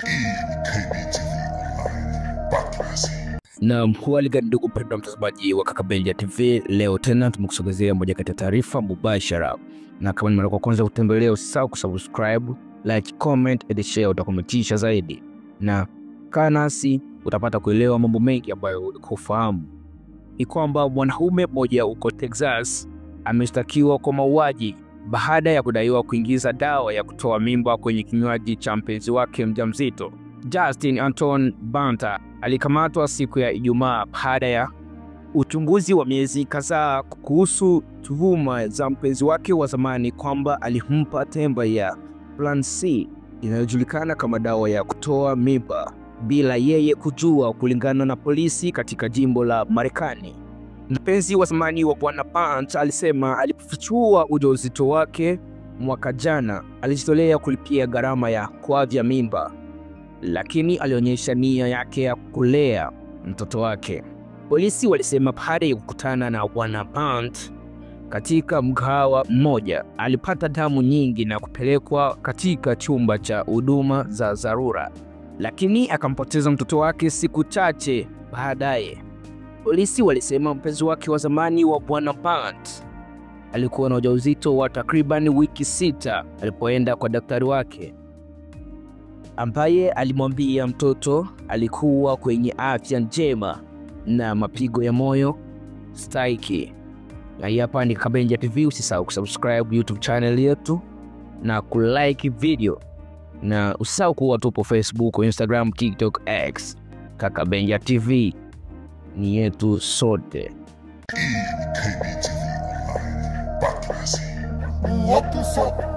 KBTV Online. Baklasi. Na mhuali gani ndugu mpendwa mtazamaji wa Kaka Benja TV, leo tena tumekusogezea moja kati ya taarifa mubashara. Na kama ni mara ya kwanza kutembelea, usisahau kusubscribe, like, comment and share, utakometisha zaidi. Na kaa nasi utapata kuelewa mambo mengi ambayo ulikufahamu. Ni kwamba mwanaume mmoja huko Texas ameshtakiwa kwa mauaji baada ya kudaiwa kuingiza dawa ya kutoa mimba kwenye kinywaji cha mpenzi wake mjamzito. Justin Anton Banta alikamatwa siku ya Ijumaa baada ya uchunguzi wa miezi kadhaa kuhusu tuhuma za mpenzi wake wa zamani kwamba alimpa temba ya Plan C inayojulikana kama dawa ya kutoa mimba bila yeye kujua, kulingana na polisi katika jimbo la Marekani. Mpenzi wa zamani wa Bwana Bant alisema alipofichua ujauzito wake mwaka jana, alijitolea kulipia gharama ya kuavya mimba, lakini alionyesha nia yake ya kulea mtoto wake. Polisi walisema baada ya kukutana na Bwana Bant katika mgahawa mmoja, alipata damu nyingi na kupelekwa katika chumba cha huduma za dharura, lakini akampoteza mtoto wake siku chache baadaye. Polisi walisema mpenzi wake wa zamani wa Bwana Bant alikuwa na ujauzito wa takriban wiki 6 alipoenda kwa daktari wake, ambaye alimwambia mtoto alikuwa kwenye afya njema na mapigo ya moyo stahiki. Na hii hapa ni Kaka Benja TV, usisahau kusubscribe YouTube channel yetu na kulike video, na usisahau kuwa tupo Facebook, Instagram, TikTok, X. Kaka Benja TV ni yetu sote. KBTV Online. Baklasi. What the fuck?